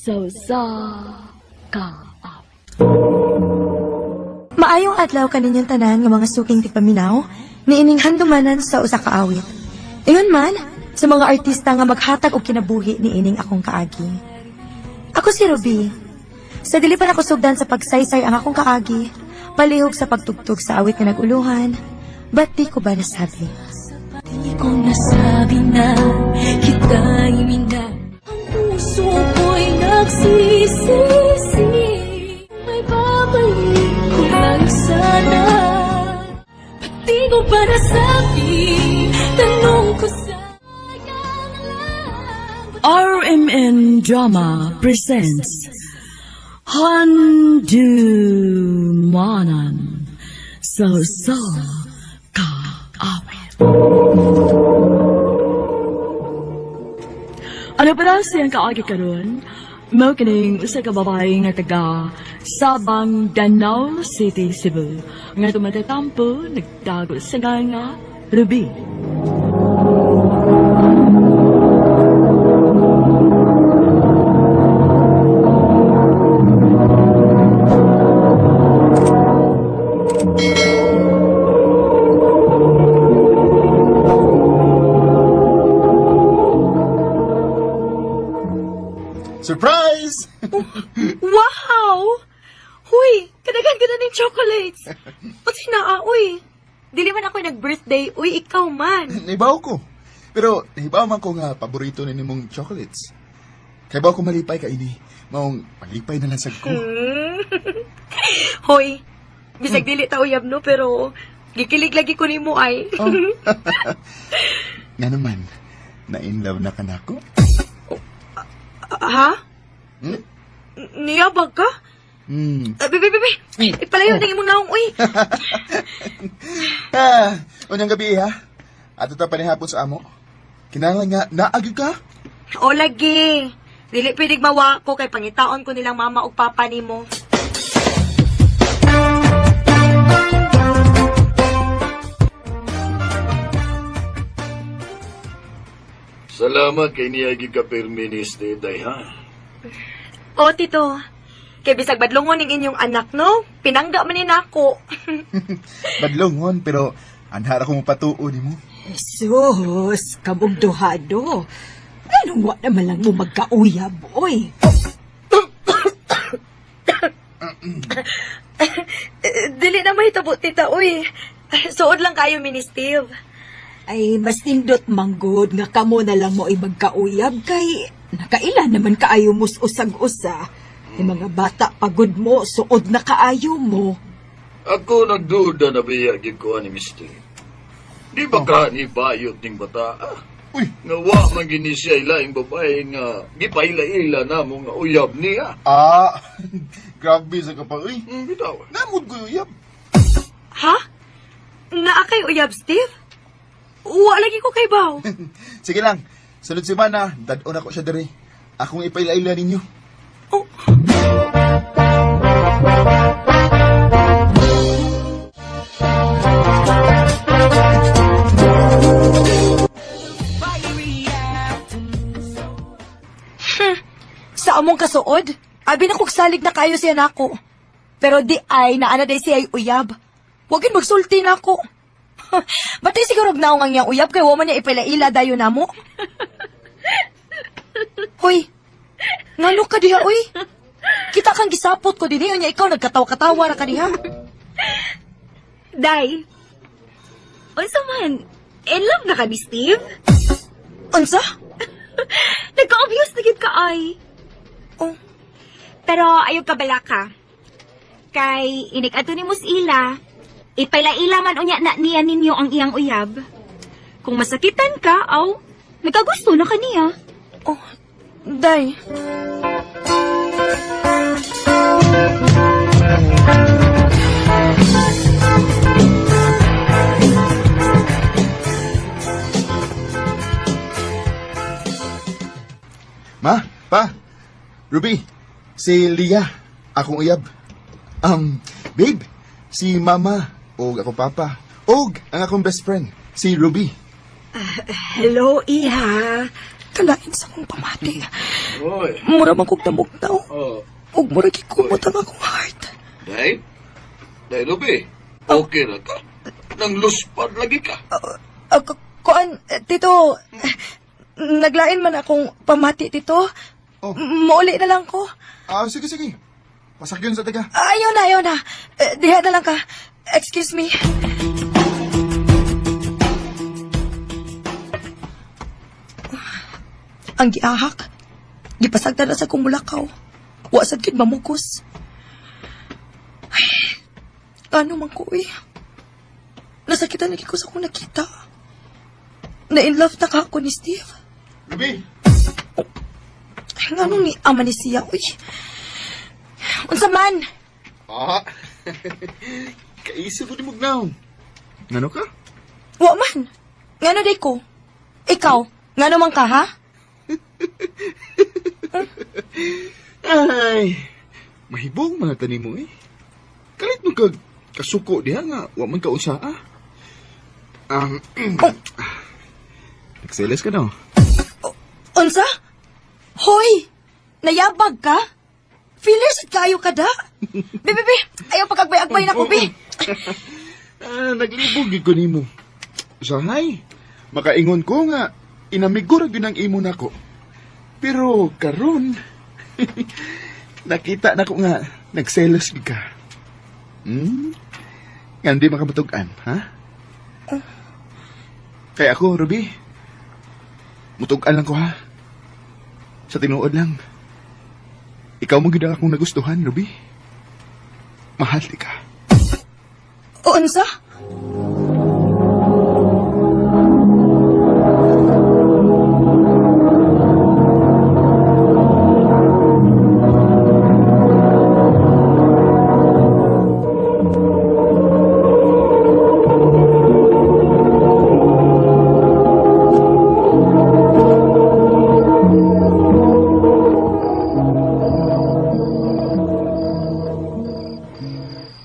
Sa usa ka awit. Maayong adlaw kaninyong tanan nga mga suking tigpaminaw, niining handumanan sa usa ka awit. Ingon man, sa mga artista nga maghatag og kinabuhi niining akong kaagi. Ako si Ruby. Sa dili pa nako sugdan sa pagsaysay ang akong kaagi, palihog sa pagtugtog sa awit nga nag-uluhan, ba't di ko ba nasabi? Di ko nasabi na kita'y minahal. Ang puso ko'y nagsisisi. May babalik ko lang sana. Ba't di ko ba nasabi? Tanong ko sana lang. RMN Drama presents Handumanan sa usa ka awit. Ano pa daw siyang kaagi karon? Mao kining usa ka babae nga taga Sabang, Danao City, Cebu nga tumatatampo nagtago sa ngalan nga Ruby. Surprise! Wow! Huy, kadaghan ka na ng chocolates. Pati naa, uy. Dili man ako nag-birthday, uy, ikaw man. Naibaw ko. Pero naibaw man ko nga paborito ni nimong chocolates. Kay ba ko malipay ka ini? Maong malipay na lang sad ko. Hoy, bisag dili ta uyab no, pero gikilig lagi ko nimo ay. Oh. Nga naman, na in love na ka nako. Ha? Hmm? Niyabag ka? Hmm. Bebe, bebe, ipalayo na imong naong, uy. Ah, unyang gabi ha. Ato ta panihapon sa amo. Kinahanglan nga naagi ka. O lagi. Dili pwedeng mawa ko kay pangitaon ko nilang mama ug papa nimo. Salamat kay niya ka perminis ni Day, ha? O, tito. Kay bisag badlongon ning inyong anak, no? Pinangga man ni nako. Badlongon pero anhara ko mopatuo nimo. Sus, kamong duhado. Anong wa naman lang mo magkauyab, oy? Eh, dili na mahitabo, tita, uy. Suod lang kayo, mini Steve. Ay, mas nindot manggod nga kamo na lang mo ay magkauyab kay nakaila naman kaayo mo usag-usa. Ay mga bata pagod mo, suod na kaayo mo. Ako nagduda na biya gyud ko ni Mister. Di ba ka ni bayot ning bata? Ah? Uy. Nga wa man gini siya ilaing babae nga gipaila-ila na mo nga uyab niya. Ah, grabe sa ka pa uy. Bitaw. Namod ko uyab. Ha? Naa kay uyab, Steve? Wa lagi ko kay baw. Sige lang. Sunod semana, dad-on ako siya diri. Akong ipaila-ila ninyo. Oh. Sa among kasuod, abi na kog salig na kayo siya nako. Pero di ay naana day siya ay uyab. Wagin magsulti nako. Batay siguro og naong ang iyang uyab kay wa man niya ipaila-ila dayon namo. Hoy, ngano ka diha, uy? Kita kang gisapot ko dinhi, unya ikaw nagkatawa-katawa ra ka diha. Day, unsa man, in love na ka ni Steve? Unsa? Nagka-obvious na gyud ka ay. Oh. Pero ayaw ka bala ka. Kay inig adto ni Ila, ipaila-ila man unya na niya ninyo ang iyang uyab. Kung masakitan ka, aw, nagkagusto na ka niya. Oh, day. Ma, pa, Ruby, si Leah, akong uyab. Babe, si Mama, og akong papa, og ang akong best friend, si Ruby. Hello, iha. Kalain sa akong pamati. Oy. Mura man kog namugnaw. Oh. Ug mura gikumot ang akong heart. Day? Day, Ruby. Okay ra ka? Nang luspad lagi ka. Kuan, tito, naglain man akong pamati, tito. Oh. Mauli na lang ko. Ah, sige, sige. Pasakyon sa taga. Ayaw na, ayaw na. Diha na lang ka. Excuse me. Ang giahak. Gipasagdan na sa kumulakaw. Wa sad gyud mamukos. Ay, ano man ko eh. Nasakitan lagi ko sa akong nakita. Na in love na ka ako ni Steve. Ruby! Ay, nga nung ni ama ni siya, uy. Unsa man? Ah! Kaisip ko di mugnaw. Ngano ka? Wa man. Ngano day ko? Ikaw, ngano man ka, ha? Ay! Mahibong mga tanim mo eh. Kalit mo kag kasuko diha nga, wa man ka unsa ah. Nagselos ka no? Unsa? Hoy! Nayabag ka? Feelers at kayo ka da? Bi, bi, bi! Ayaw pagkagbay-agbay na ko, bi! Ah, naglibog gyud ko nimo. Usahay, makaingon ko nga inamigo ra gyud ang imo nako. Pero karon nakita nako nga nagselos gyud ka. Nga hindi makamatug-an, ha? Kaya ako, Ruby, mutug-an lang ko ha. Sa tinuod lang. Ikaw mo gyud ang akong nagustuhan, Ruby. Mahal di ka. Unsa?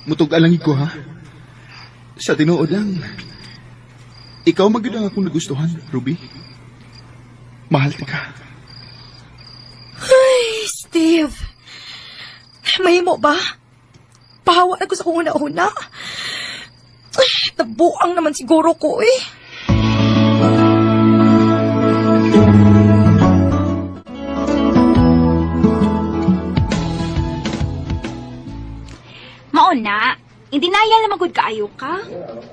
Mutug-an lang ko, ha? Sa tinuod lang. Ikaw magyud ang akong nagustuhan, Ruby. Mahal ti ka. Ay, Steve. Mahimo ba? Pahawa na ko sa kung una-una. Ay, nabuang naman siguro ko eh. Mao na, hindi na yan naman gud kaayo ka.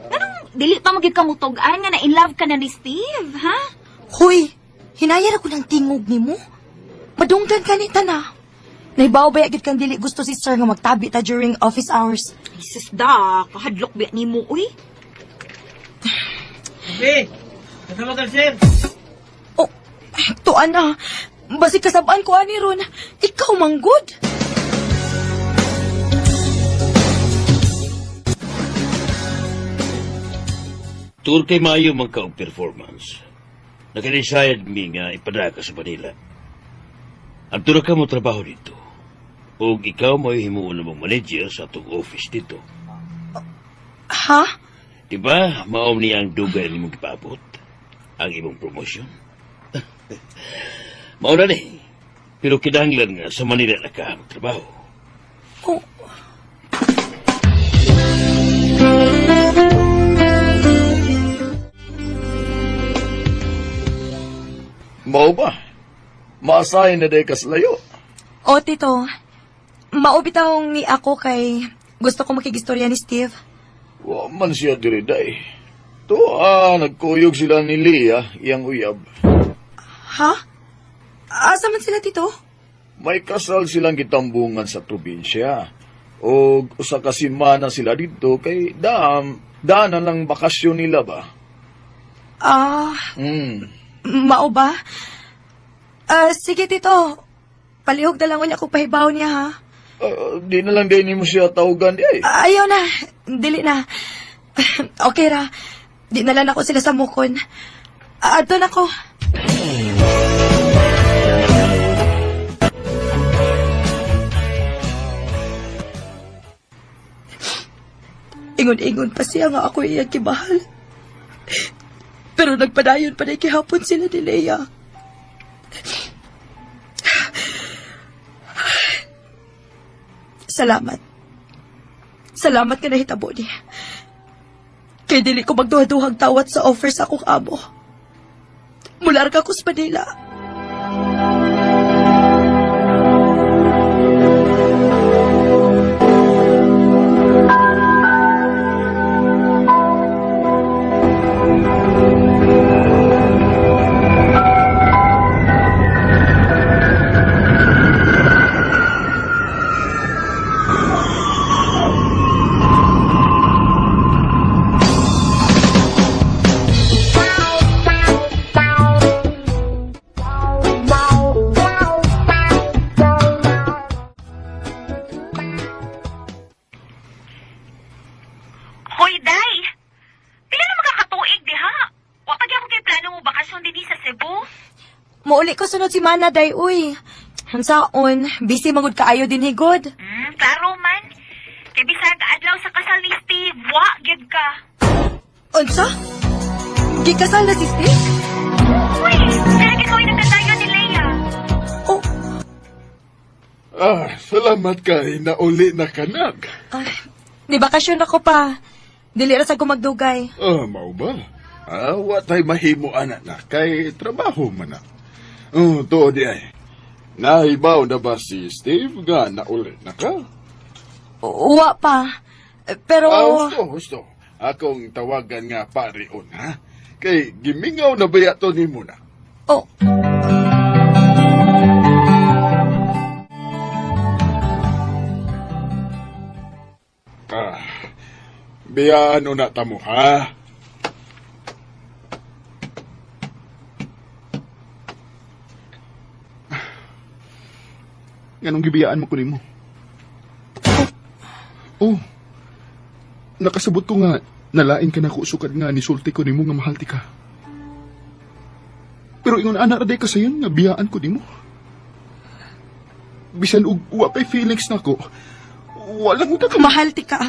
Nganong dili pa magyud ka mutug-an nga na in love ka na ni Steve, ha? Hoy, hinayan ako ng tingog nimo. Madunggan ka ni na. Naibaw ba yagit kang dili gusto si sir nga magtabi ta during office hours? Ay, sus da, kahadlok biya nimo uy. Ruby! Kasama ka, sir! Oh, tuan na. Basig kasabaan ko ani ron. Ikaw manggod. Tur kay maayo man ka og performance. Naka-decide mi nga ipadaka sa Manila. Adto ra ka mo trabaho dito. Og ikaw mo himuon mong manager sa atong office dito. Ha? Diba, mao ni ang dugay nimong gipaabot? Ang imong promotion? Mao na ni. Pero kinahanglan nga sa Manila na ka magtrabaho. Oh, Mao ba? Maasahin na day kaslayo. oh tito. Maubitaw ni ako kay gusto ko makigistorya ni Steve. Wa man siya diri day. To nagkuyog sila ni Leah, iyang uyab. Ha? Asa man sila, tito? May kasal silang gitambungan sa probinsya. O usa ka semana sila dito kay dam daanan lang bakasyon nila ba? Ah, mao ba? Ah, sige, tito. Palihog na lang unya ko pahibaw niya, ha? Ah, di na lang din mo siya tawagan di ay. Ayaw na. Dili na. Okay ra. Di na lang ako sila sa mukon. Adto na ko. Ingon-ingon pa siya nga ako iyang kibahal. Pero nagpadayon pa na kihapon sila ni Leia. Salamat. Salamat ka nahitabo ni. Kay dili ko magduha-duhang tawat sa offer sa akong amo. Mularga ko sa Manila. Hoy, Day! Pila na makakatuig, diha? Wa pa gyapon kay plano mo bakasyon dinhi sa Cebu? Muuli ko sunod si Mana, day, uy. Hansaon, busy magud kaayo din higod. Klaro man. Kay bisag adlaw sa kasal ni Steve, wa gyud ka. Unsa? Gikasal na si Steve? Uy, pero gid ko'y nagkatayo ni Leia. Oh, Ah, salamat kay nauli na kanak. ay, di bakasyon ako pa. Dili ra sa ko magdugay. Ah, mao ba? Ah, wa tay mahimo ana na kay trabaho man na. Oh, tuod di ay. Nahibaw na ba si Steve nga nauli na ka? Uwa pa. Pero... Ah, husto, husto. Akong tawagan nga parion, ha? Kay gimingaw na ba to nimo na? Oh, Ah, biyaan na tamo, ha? Nganong gibiyaan mo ko nimo? Oh, nakasabot ko nga, nalain ka na ko sukad nga nisulti ko nimo nga mahal ti ka. Pero ingon ana ra day ka sayon nga biyaan ko nimo. Bisan og wa pay feelings nako. Walang uta ka mahal ti ka.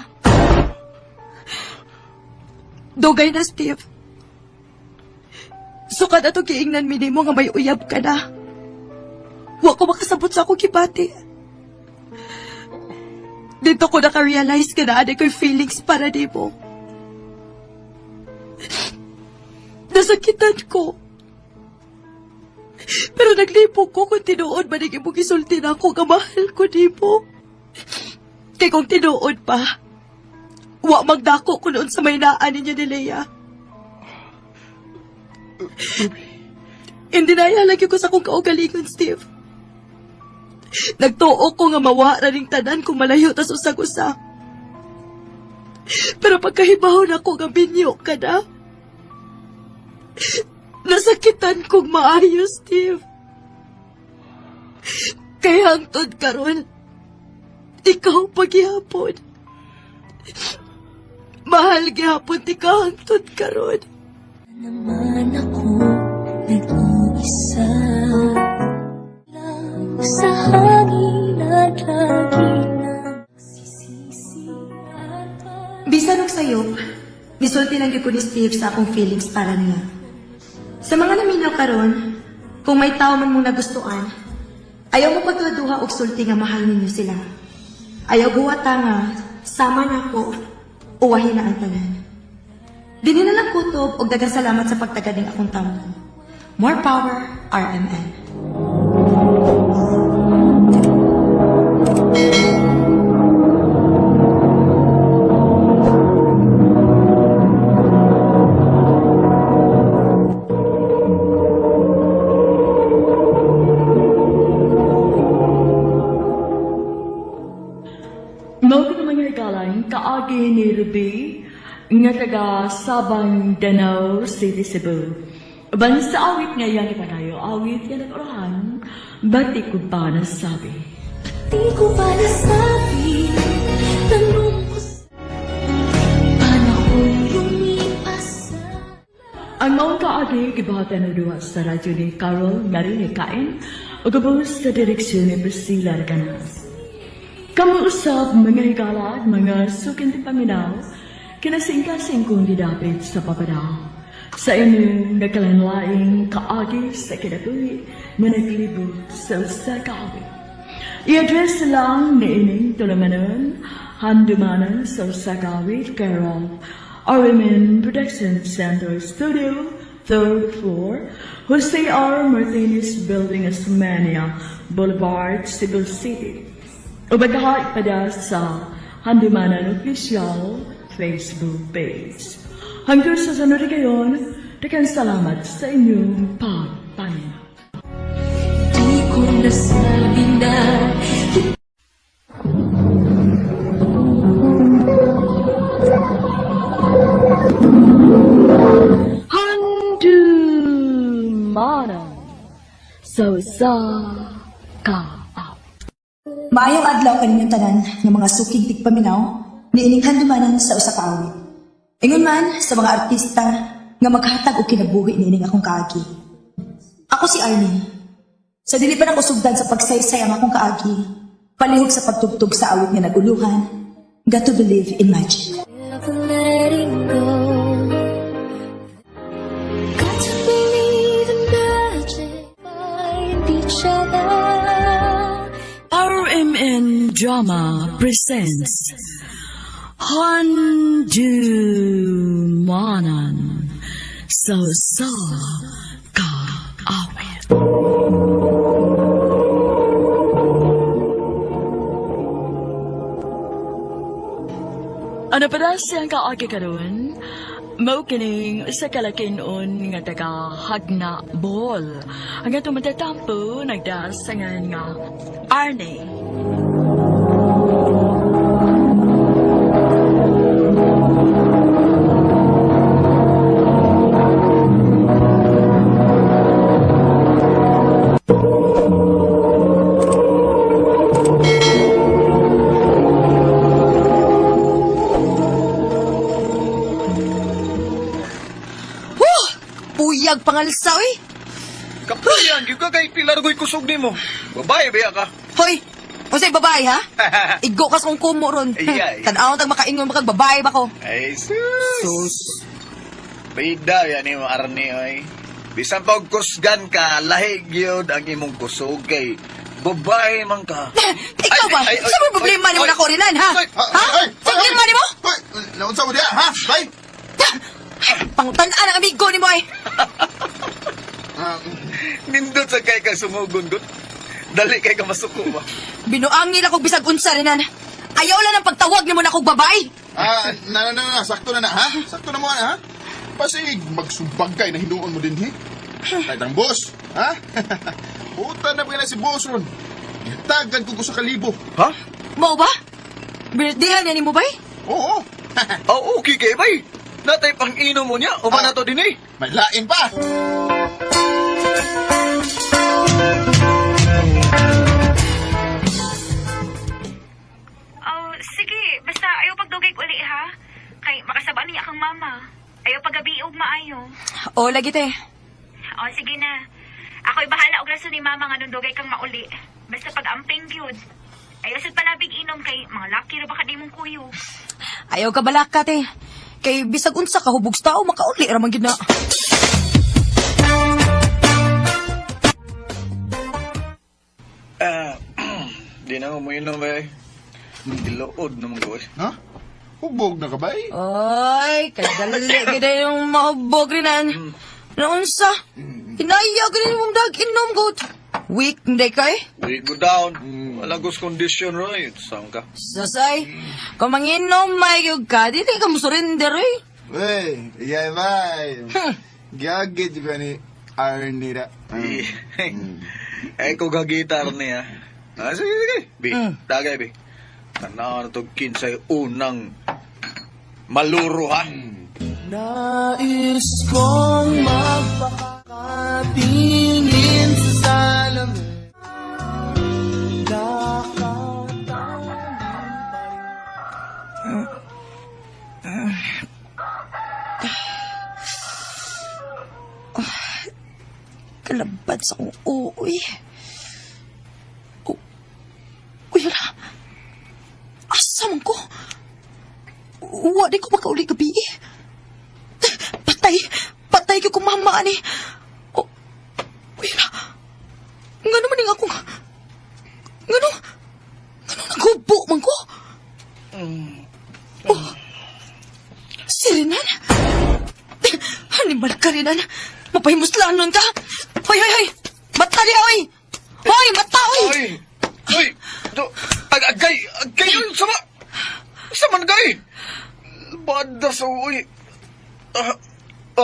Dugay na, Steve. Sukad ato giingnan mi nimo nga may uyab ka na. Wa ko makasabot sa akong gibati. Dito ko naka-realize ka na anay ko'y feelings para nimo. Nasakitan ko. Pero naglipo ko kung tinuod man ang imong gisulti na ako nga mahal ko nimo. Kay kung tinuod pa, wa magdako ko noon sa may naa ninyo ni Leia. Hindi na lagi ko sa akong kaugalingon, Steve. Nagtuo ko nga mawa ra ning tanan kung malayo tas usag-usa. Pero pagkahibaw na ko nga binyo ka na, nasakitan kong maayo, Steve. Kaya hangtod karon, ikaw paghihapon. Mahal gihapon ti ka hangtod karon. Naman ako nag-iisa lang sa hangin at lagi nagsisisi at Bisan og sayop, misulti lang gyud ko ni Steve sa akong feelings para niya. Sa mga naminaw karon, kung may tao man mong nagustuhan, ayaw mo pagduha og sulti nga mahal ninyo sila. Ayaw buwata nga, sama na ako, uwahin na ang tanan. Dini na lang kutob og daghang salamat sa pagtagad ning akong tampo. More power, RMN. Mao ka mga hikalang kaagi ni Ruby nga taga Sabang Danao City, Cebu. Uban sa awit nga iyang ipanayo, awit nga nag-orahan, ba't di ko pa nasabi? Di ko pa nasabi Tanong ko sa panahon lumipas Ang maong kaagi gibahatan na duha sa radyo ni Carol Ngarini Kain ug ubos sa direksyon ni Priscilla Arcanas. Kamu usab mga higala at mga suking paminaw, kinasingkasing kong gidapit sa papadao. Sa inyong nagkalanlaing kaagi sa kinabuhi na naglibot sa usa ka awit. I-address lang niining tulumanon, handumanan sa Sagawit, care of RMN Production Center Studio, third floor, Jose R. Martinez Building, Osmeña Boulevard, Cebu City. O pada sa Handumanan Official Facebook page. Hanggang sa sunod gayon, daghang salamat sa inyong pagpaminaw. Di ko nasabi na Handumanan sa usa ka Maayong adlaw kaninyong tanan nga mga suking tigpaminaw niining handumanan sa usa ka awit. Ingon man sa mga artista nga maghatag og kinabuhi niining akong kaagi. Ako si Arnie. Sa dili pa nako sugdan sa pagsaysay ang akong kaagi, palihog sa pagtugtog sa awit nga naguluhan, Got to Believe in Magic. Never letting go. Got to believe in magic. Find each other. RMN Drama presents Handumanan sa usa ka awit. Ano pa na siyang kaagi karon? Mao kining sa kalakinon nga taga Hagna Bohol. Ang atong matatampo nagdasangan nga Arnie. Huh! Puyag pangalsa, oy! Kapuyan, gyud ka kay Pilar ko'y kusog nimo. Babae ba ka? Hoy! Unsay babae, ha? Igo ka sa kong kumo ron. Ay, ay. Tan-awon tag makaingon makag babae ba ko? Ay, sus. Sus. Bida yan nimo Arnie oy. Bisan pa og kusgan ka, lahi gyud ang imong kusog kay babae man ka. Ikaw ba? Ay, ay, ay, Sa mo problema ay, nimo ay, na ko rinan, ha? ay, Ha? Sa problema nimo? Hoy, naunsa mo diha, ha? Bay! Pangtan-an ang amigo nimo ay. Ah, Nindot sa kay ka sumugon gud. Dali kay ka masuko ba. Binuang nila kog bisag unsa rinan. Ayaw lang ang pagtawag nimo na kog babae. Ah, na, na, na, na, sakto na na, ha? Sakto na mo na, ha? Pasig, magsumbag kay na hinuon mo din, he? Kahit ang boss, ha? Puta na pa si boss ron. Gitagan ko ko sa kalibo. Ha? Mao ba? Birthday niya nimo bay? Oo. Oh, okay kay bay. Natay pang inom mo niya, uma na to din eh. May lain pa. Oh, sige. Basta ayaw pagdugay uli ha. Kay makasaba niya kang mama. Ayaw pagabi og maayo. O lagi te. Oh, sige na. Ako'y bahala og rason ni mama nga dugay kang mauli. Basta pag-amping gyud. Ayaw sad palabig inom kay mga laki ra ba ka nimong kuyo. Ayaw ka balaka te. Kay bisag unsa ka hubog sa tao makauli ra man gyud na. Ah, di na ko mo inom bay. Dilood naman ko. eh. Ha? Hubog na ka ba, eh? Oy, kadali gid yung mahubog rinan. Naunsa? Hinaya gid mong dag inom gud. Weak hindi kay? We go down. Wala gos condition right. Saan ka? Sasay, kung manginom may gyud ka, dili ka mo surrender eh. Wey, yay, bay. Giyagid ka ni Arnie ra. Eh, ko gagitar niya. Ah, sige, sige. Bi, tagay, bi. Tanaw na to kinsay unang maluro, ha? Nais kong magpakatingin sa salamin. Kalabad sa akong uoy. Uy, wala. Asa man ko? Wa di ko makauli gabi eh. Patay! Patay ko kung mama ani. Oh, uy, wala. Ngano man ning akong... Ngano? Karinan, mapahimuslanon ka. Hoy, hoy, hoy! Mata niya, oy! Hoy, mata, oy! Oy! Oy! Do, agay! Agay! Sama! Sama na gay! Bada sa uy! Ah,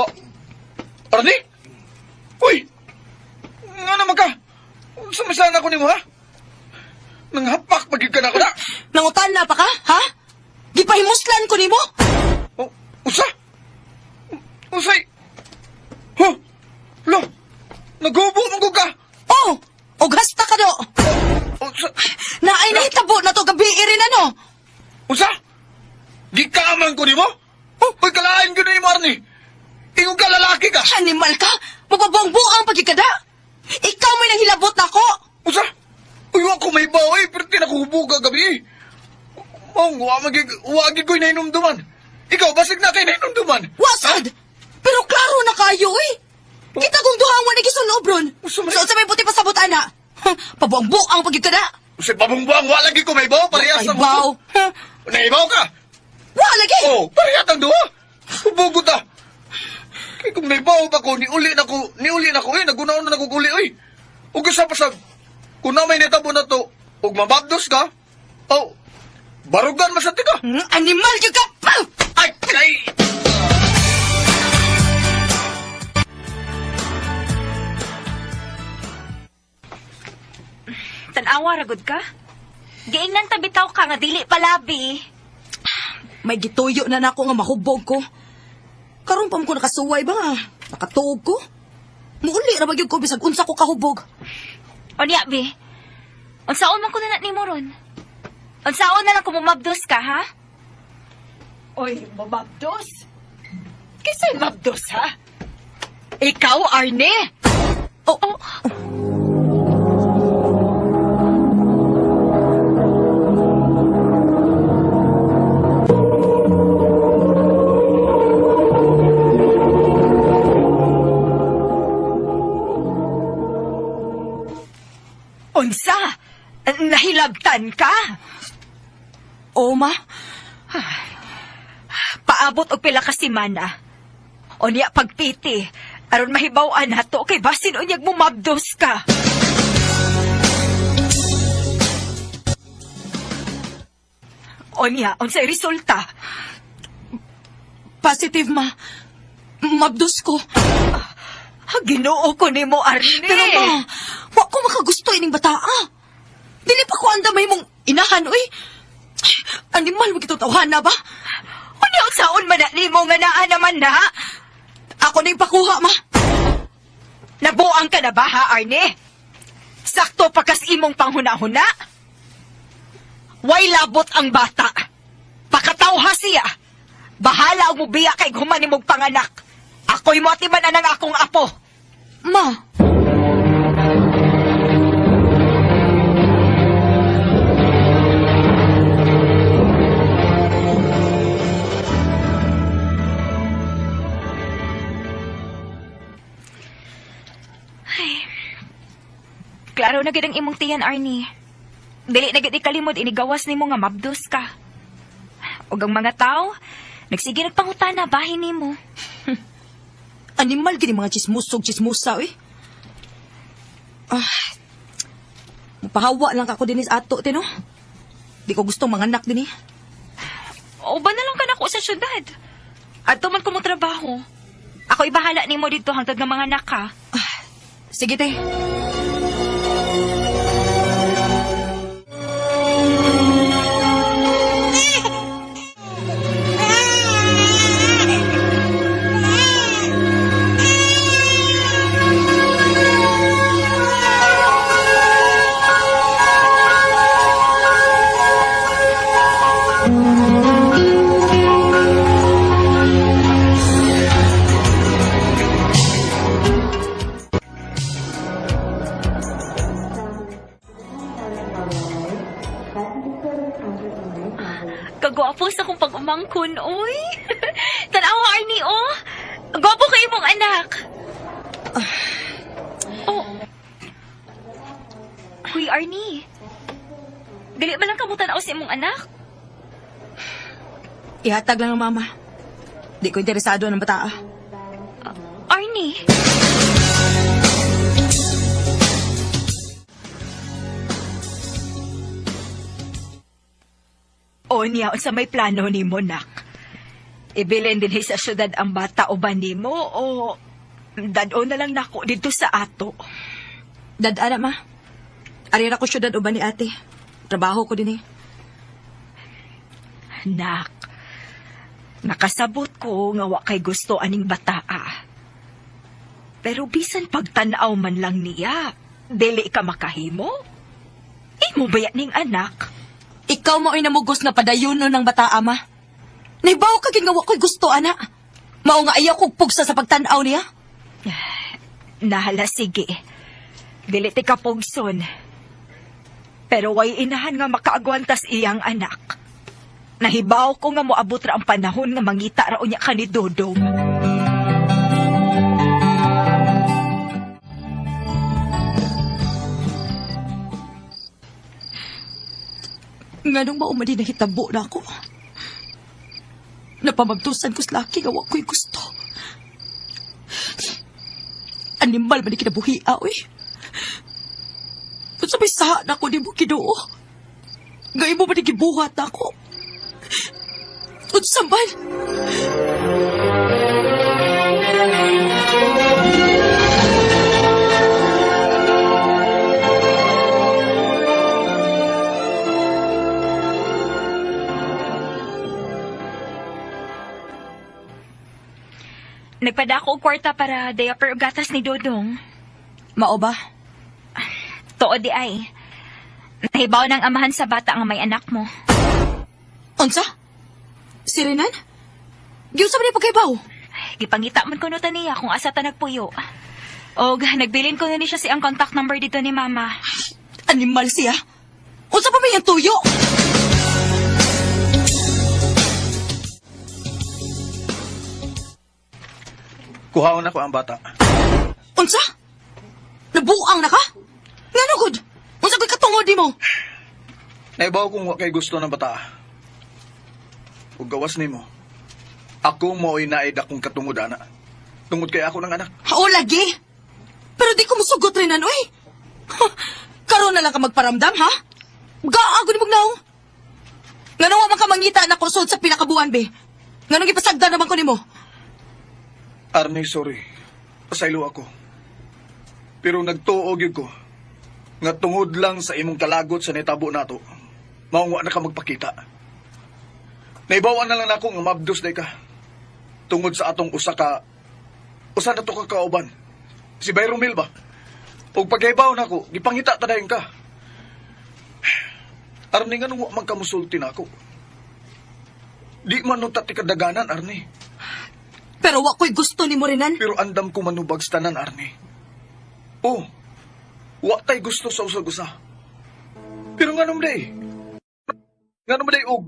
ah, Arnie? Uy! Nga naman ka? Sumisana ko nimo ha? Nanghapak pagig ka na ako na! Nangutan na pa ka, ha? Gipahimuslan ko nimo? Oh, usa? Usay! Huh? Lo! Nagubo mo ka! Oh! Og hasta ka do! Usa! Naay nahitabo na to gabi rin ano? Usa? Gikaman ko nimo? Oh, uy, kalain ko nimo, Arnie! Ingon ka, lalaki ka! Animal ka! Mapabuang-buang pagkikada! Ikaw may nanghilabot na ako! Usa? Uy, wa ko may baoy, pero tinakubo ka gabi. Mong, wa ko'y nahinumduman. Ikaw, basig na kay nahinumduman. Wasad! Pero klaro na kayo eh! Kita kong duha ang nagisunob ron! Usa man- So, sa may puti pasabot, ana! Pabuang-buang pagkikada! Usa, pabungbuang, wa lagi ko may bao, parehas Ay, na baw! mo. Naibaw ka? Wa lagi! Oh, parehas ang duha. Hubugot ah. Kay kung naibaw pa ko, niuli na ko, eh, nagunaon na ko uli, oy. Ug isa pa sa, kung na may nitabo na to, ug mababdos ka, oh, barugan masati ka. Animal gyud ka! Pah! Ay, kay! Tanawa ragod ka? Giingnan ta bitaw ka nga dili palabi. May gituyo na nako nga mahubog ko. Karon pa man ko nakasuway ba nga? Nakatuog ko. Muuli ra ba gyud ko bisag unsa ko kahubog. Unya, be. Unsaon man ko na nimo ron? Unsaon na lang kung mumabdos ka, ha? Oy, mamabdos? Kisa'y mabdos, ha? Ikaw, Arne? Oh, oh. Unsa? Nahilabtan ka? Oh, ma. Paabot og pila ka semana. Unya pagpiti, aron mahibaw-an nato kay basin unyag mumabdos ka. Unya, unsay resulta? Positive, ma. Mabdos ko. Ah, Ginoo ko nimo, Arne. Pero ma, wa ko makagusto ining bataa. Dili pa ko andam mong inahan, uy. Animal mo kitong tawhana ba? Unya, unsaon man na nimo nga naa naman na? Ako na yung pakuha, ma. Nabuang ka na ba, ha, Arne? Sakto pa kas imong panghuna-huna? Way labot ang bata. Pakatawha siya. Bahala og mubiya kay human nimog panganak. Ako'y mo atiman anang akong apo. Ma. Klaro na gid ang imong tiyan, Arnie. Dili na gid ikalimod inigawas nimo nga mabdos ka. Ug ang mga tao, nagsige nagpangutana bahin nimo. Animal gini mga chismusog chismusa, uy. Ah, mapahawa lang kako dinis ato, tino. Di ko gustong manganak din eh. O ba na lang ka nako sa syudad? Adto man ko mo trabaho. Ako ibahala nimo didto hangtod nga mga anak ka. Sige, te. Kagwapo sa akong pag-umangkon, oy. Tanawa, Arnie, oh. Gwapo kay imong anak. Oh. Huy, Arnie. Dili man lang kamo tanaw sa imong anak. Ihatag lang ng mama. Di ko interesado ng bataa. Arnie, Arnie. O niya, unsa may plano nimo, nak? Ibilin dinhi sa syudad ang bata uban nimo o dad-o na lang nako dito sa ato. Dad-ana, ma. Arira ko syudad uban ni ate. Trabaho ko din eh. Nak, nakasabot ko nga wa kay gusto aning bataa. Pero bisan pagtan-aw man lang niya, dili ka makahimo. Imo ba yan ning anak? Ikaw mao'y namugos na padayono ng bata, ama. Naibaw ka gid nga wa ko'y gusto, ana. Mao nga ayaw kog pugsa sa pagtan-aw niya. Nahala, sige. Dili ti ka pugson. Pero way inahan nga makaagwantas iyang anak. Nahibaw ko nga moabot ra ang panahon nga mangita ra unya ka ni Dodong. Nganong mao man din nahitabo na ako. Napamagtusan ko sa laki nga wa ko'y gusto. Animal man ni kinabuhi, oy. Kung sabay saha na ako ni mo Ginoo. Nga imo man ni gibuhat ako. Unsa man? Nagpadako og kwarta para diaper ug gatas ni Dodong. Mao ba? Tuod di ay. Nahibaw ng amahan sa bata nga may anak mo. Unsa? Si Renan? Giunsa man ni pagkaibaw? Gipangita man kuno ta niya kung asa ta nagpuyo. Og nagbilin ko na ni siya siyang contact number dito ni Mama. Animal siya. Unsa pa may iyang tuyo? Kuhaon ako ang bata. Unsa? Nabuang na ka? Ngano gud? Unsa ko'y katungod nimo? Naibaw kong wa kay gusto ng bata. Ug gawas nimo. Ako mo'y naid akong katungod ana. Tungod kay ako ng anak. O lagi. Pero di ko musugot Renan, oy. Ha, karon na lang ka magparamdam, ha? Gaago ni Mugnaw. Ngano wa man ka mangita na kusod sa pinakabuan, be? Nganong gipasagdan naman ko nimo? Arnie, sorry. Pasaylo ako. Pero nagtuo gyud ko nga tungod lang sa imong kalagot sa nitabo nato. Mao nga na ka magpakita. Naibawan na lang nako nga mabdos day ka. Tungod sa atong usa ka usa na to ka kauban. Si Byron Mil ba? Ug paghibaw nako, gipangita ta dayon ka. Arnie, nganong wa man ka musulti nako? Di man nun ta ti kadaganan, Arnie. Pero wa ko'y gusto nimo, Renan. Pero andam ko manubag sa tanan, Arnie. Oh, wa tay gusto sa usag-usa. Pero nga day? Nga day og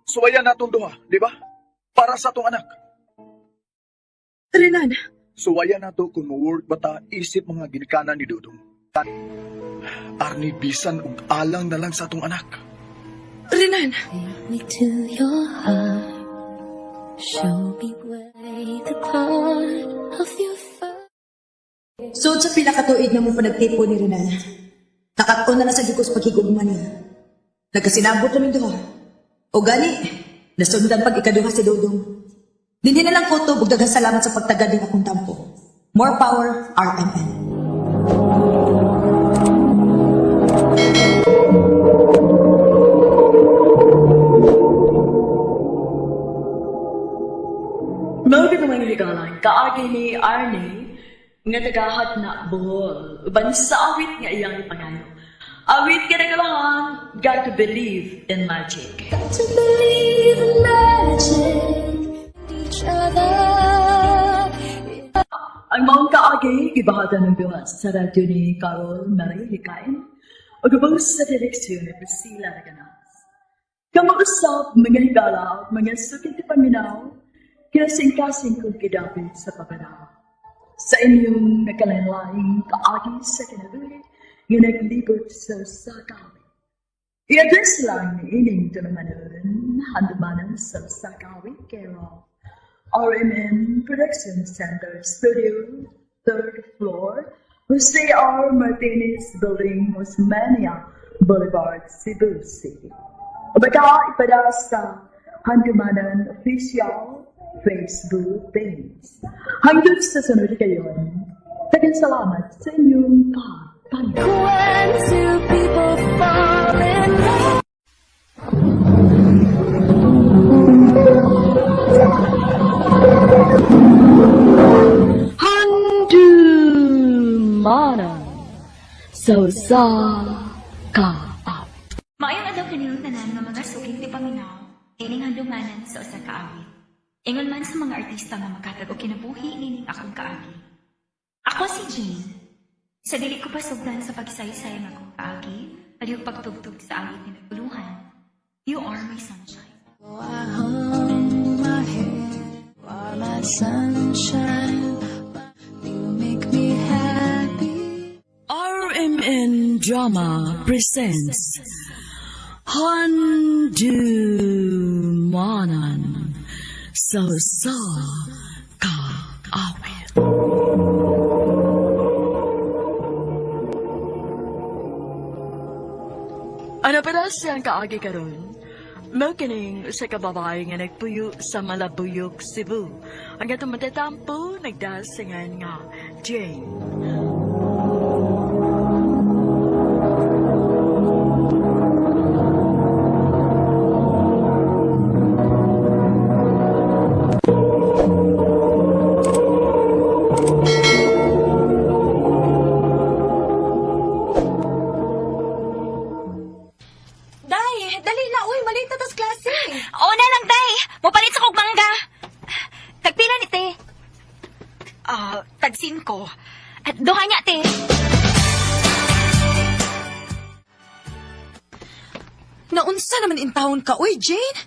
suwayan natong duha, di ba? Para sa atong anak. Renan, Suwayan nato kung mo-work ba ta isip mga ginikanan ni Dudong. Arnie, bisan og alang na lang sa atong anak. Renan. Take me to your heart. Show me where the part of your first. Sud sa pinakatuig na mo panagtipo ni Renan. Nakatun na lang sa gikos paghigugma niya. Nagkasinabot namin duha. O gani, nasundan pag ikaduha si Dodong. Dinhi na lang ko to, ug daghang salamat sa pagtagad din akong tampo. More power, RMN. Mao gid mga higalan, kaagi ni Arnie nga tagahat na Bohol, uban sa awit nga iyang ipangayo. Awit ka nagalahan, got to believe in magic. Got to believe in magic. Each other. Ang maong kaagi, gibahatan ng duha sa radyo ni Carol Marie Hikain, o gabang sa direksyon ni Priscilla Raganas. Kamausap, mga higala, mga sukit paminaw, kinasing-kasing kong kidapit sa paganaw. Sa inyong nagkalain-laing kaagi sa kinabuhi, nga naglibot sa sakawin. I-address lang ni ining tulumanon, handumanan sa sakawin, care of RMN Production Center Studio, third floor, Jose R. Martinez Building, Osmania Boulevard, Cebu City. Baka ipada sa Handumanan Official Facebook page. Hanggang sa sunod kayon, daghang salamat sa inyong pagpanaw. When two people fall in love. Handumanan sa usa ka awit. Maayong adlaw kaninyong tanan nga mga suking ti paminaw, ining handumanan sa usa ka awit. Ingon man sa mga artista nga maghatag og kinabuhi nining akong kaagi. Ako si Jane. Sa dili ko pasugdan sa pagsaysay ng akong kaagi, palihog pagtugtog sa awit ni naguluhan. You are my sunshine. I hung my head, you are my sunshine. You make me happy. RMN Drama presents Handumanan sa usa ka awit. Ano pala siyang kaagi karon? Mao kining usa ka babae nga nagpuyo sa Malabuyok, Cebu. Ang atong matatampo nagdasingan nga Jane. Day, dali na uy, maliit na tas klase. Oo na lang, day! Mupalit sa kog mangga! Tagpila ni te? Ah, tag 5. At duha niya, te. Naunsa naman intawon ka, uy, Jane?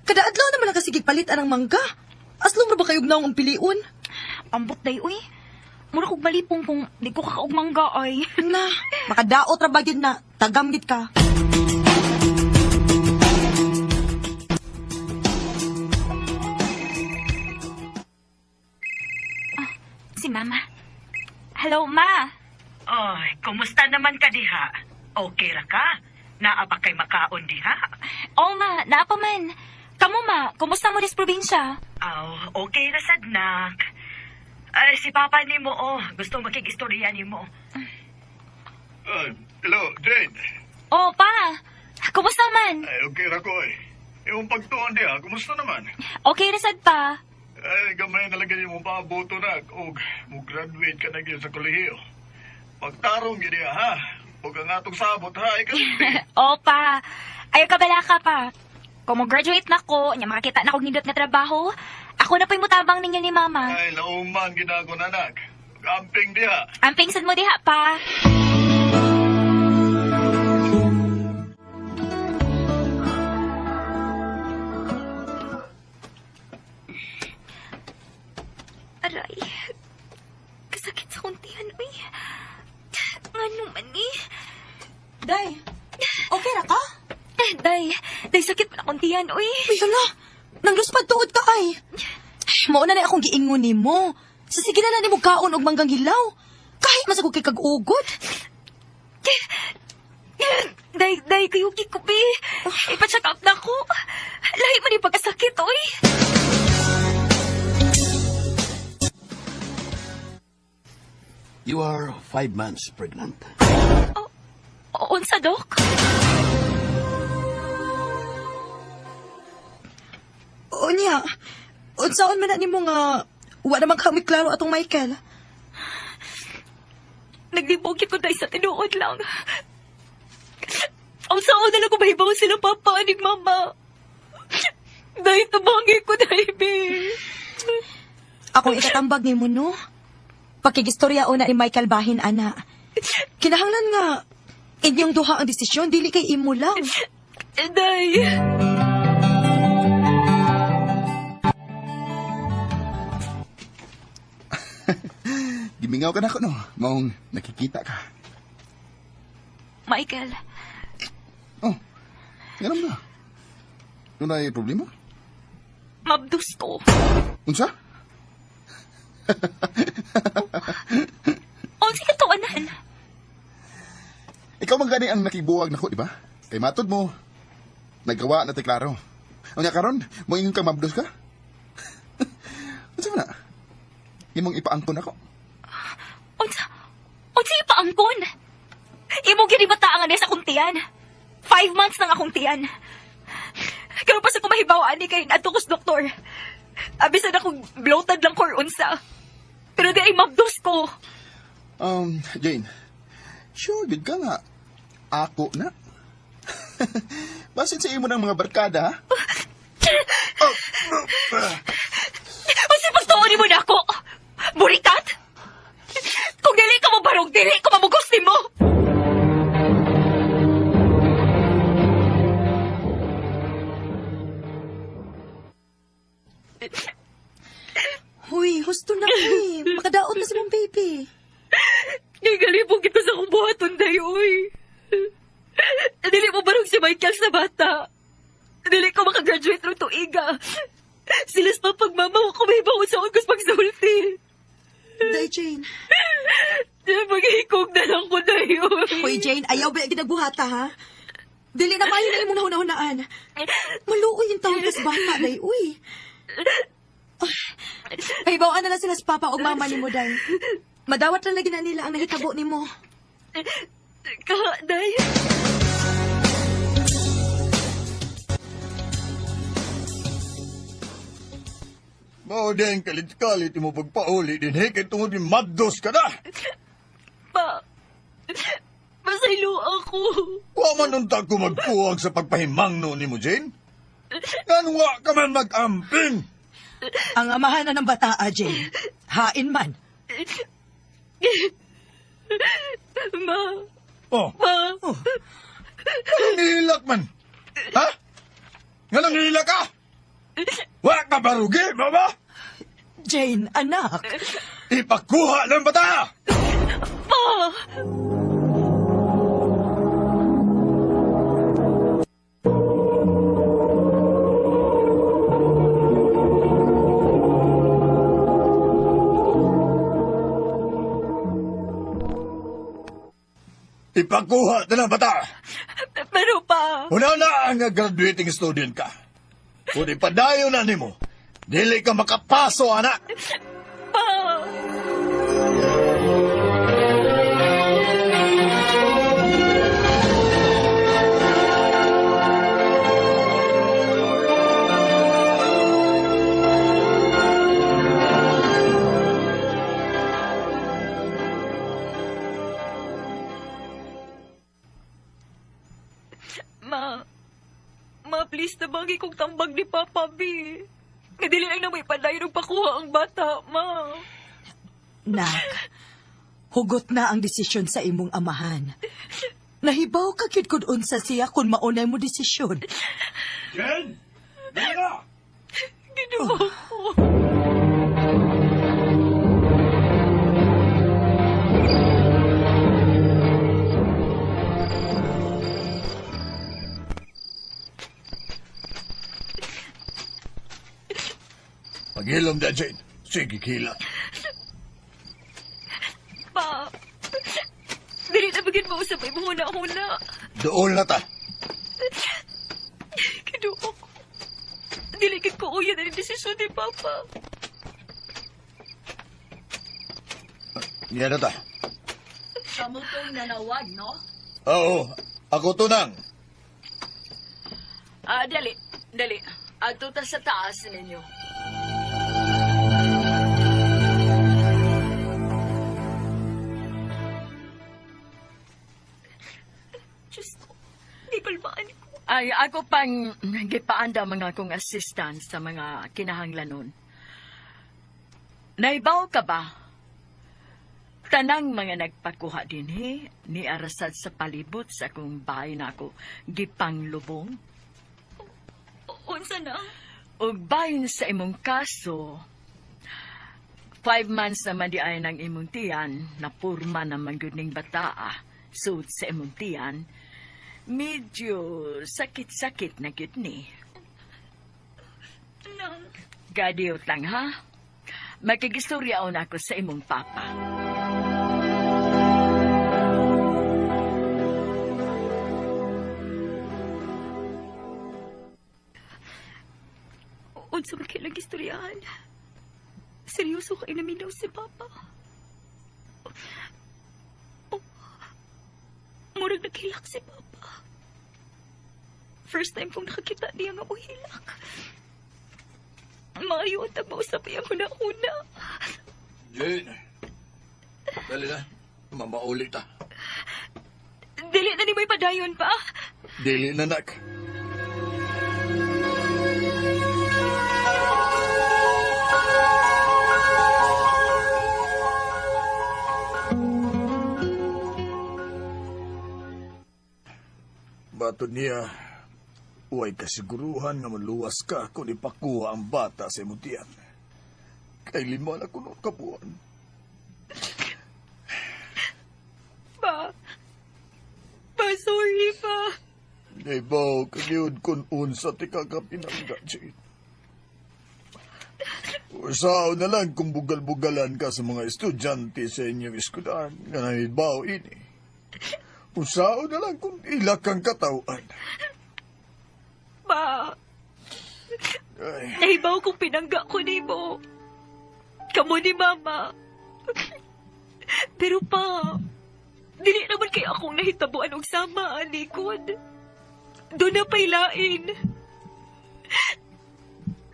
Kada adlaw naman lang kasi palit anang mangga. Aslong ra ba kayog naong ang piliun? Ambot, day, uy. Mura kog malipong kung di ko kakaog mangga, ay. Na, makadaot ra ba gyud na, tagam gid ka. Si Mama. Hello, Ma. Oy, kumusta naman ka diha? Okay ra ka? Naa ba kay makaon diha? Oh, Ma, naa pa man. Kamo, Ma, kumusta mo dis probinsya? Aw, okay ra sad nak. Ay, si Papa nimo oh, gusto makig-istorya nimo. Hello, Jane. Oh, pa. Kumusta man? Ay, okay ra ko eh. Imong pagtuon diha, kumusta naman? Okay ra sad pa. Ay, gamay na lang yung paboto na. Og, mo-graduate ka na gyud sa kolehiyo. Pagtarong gyud diha, ha? Huwag ang atong sabot, ha? Ikaw, Oh, pa. Ayaw ka bala ka pa. Kung mo-graduate na ko, nya makakita na kog nindot nga trabaho, ako na po'y mutabang ninyo ni Mama. Ay, lauman ginako nanak. Amping diha. Amping sad mo diha pa. Aray. Kasakit sa kuntian, uy. Ngano man eh. Day, okay ra ka? Day, day sakit man akong tiyan, uy. Uy, hala, nangluspad tuod ka ay. Mao na na akong giingon nimo. Sa sige na na nimo kaon og manggang hilaw. Kahit masagog kay kag-ugot. Day, day, kayuki ko, be. Ipa-check up na ko. Lahi man yung pagkasakit, uy. You are 5 months pregnant. Unsa, Dok? Unya, unsaon man na nimo nga wa naman kami klaro atong Michael. Naglibog ko dahil sa tinuod lang. Ang sao na lang kumahibaw sila papa aning mama. Dahil tabangin ko dahil, be. Akong ikatambag nimo no. Pakigistorya una ni Michael bahin ana. Kinahanglan nga inyong duha ang desisyon dili kay imo lang. Day. Gimingaw ka na ko, no? Maong nakikita ka. Michael, Oh, ganun na. Doon ay problema? Mabdus ko. Unsa? Unsa katuanan? Ikaw man gani ang nakibuwag nako, di ba? Kay matod mo, nagawa na klaro. Unya karon, moingon kang mabdos ka? Unsa man na? Imong ipaangkon ako. Unsa? Unsa ipaangkon? Imo gyud ibataangan niya sa akong tiyan. 5 months nang akong tiyan. Karon pa sa kumahibaw ani kay adto ko sa doktor. Abisan akong bloated lang ko or unsa. Pero di ay mabdos ko. Jane, sure gid ka nga. Ako na. Basin sa imo ng mga barkada, ha? Unsa pagtuon nimo nako? Burikat? Kung dili ka mo barog, dili ko mamugos nimo. Huy, husto na ko eh. Makadaot na sa mong baby. Gigalibog kita sa akong buhaton, day, uy. Dili mo barog si Michael sa bata. Dili ko makagraduate ng tuiga. Sila sa pagmama ko may baon sa akong pagsulti. Day, Jane. Maghihikog na lang ko, day, uy. Hoy, Jane, ayaw ba ginagbuhata, ha? Dili na maayo na imong nahuna-hunaan. Maluoy yung tawag kas bata, day, uy. Ay, bawaan na lang sila sa papa o mama ni mo, day. Madawat lang lagi na nila ang nahitabo ni mo. Ka, day. Mao din kalit-kalit mo pagpauli din he kay tungod ni mabdos ka na. Pa, masaylo ako. Wa man unta ko magpuwag sa pagpahimangno nimo, Jane. Nganong wa ka man mag-amping? Ang amahan na ng bataa, Jane. Hain man. Ma, Oh, ma. nganong nihilak man? Ha? Nganong nihilak ka? Wa ka barugi, mama? Jane, anak. Ipakuha ng bata! Pa! Ipakuha na ng bata! Pero pa, Una na ang graduating student ka. Kung ipadayon na nimo, dili ka makapaso, anak! pa. Ma, ma, please tabagi kong tambag ni Papa B. Nga dili lang na may padayon og pakuha ang bata, ma. Nak, hugot na ang desisyon sa imong amahan. Nahibaw ka gyud kung unsa siya kung maunay mo desisyon. Jane! Dili na! Ginoo ko. Paghilom da, Jane. Sige, kila. Pa, dili na bagin mo usap ay huna-huna. Dool na ta. Ginoo ko. Dili gid ko uyan ang desisyon ni Papa. Niya na ta. Kamu tong nanawag, no? Oo, ako to nang. Ah, dali, dali. Adto ta sa taas ninyo. Diyos ko, gikulbaan ko. Ay, ako pang gipaanda mga akong assistant sa mga kinahanglanon. Naibaw ka ba? Tanang mga nagpakuha dinhi, ni arasad sa palibot sa akong bahay na ako gipanglubong. Unsa na? Ug bahin sa imong kaso, 5 months naman di ay ng imong tiyan, napurma naman gyud ning bataa, suot sa imong tiyan, medyo sakit-sakit na gyud ni. Nang. Gadiyot lang ha. Makigistorya na ako sa imong papa. Unsa man kailang istoryahan. Seryoso kay naminaw si Papa. Oh, murag naghilak si Papa. First time kong nakakita niya nga mohilak. Maayo ang tagmausap iyang huna-huna. Jane, dali na. Mamauli ta. Dili na ni mo'y padayon pa. Dili na, nak. Bato niya, uway kasiguruhan nga maluwas ka kung ipakuha ang bata sa imong tiyan. Kay lima na kuno kabuan. Pa. Pa, sorry pa. Naibaw kagyud kung unsa ti kakapinangga, Jane. Usaw na lang kung bugal-bugalan ka sa mga estudyante sa inyong eskudahan nga naibaw ini. Usaw na lang kung ilak kang katawan. Pa. Ay, Nahibaw kong pinangga ko nimo. Kamo ni Mama. Pero pa, dili naman kay akong nahitabuan og sama, alikod. Doon na pailain.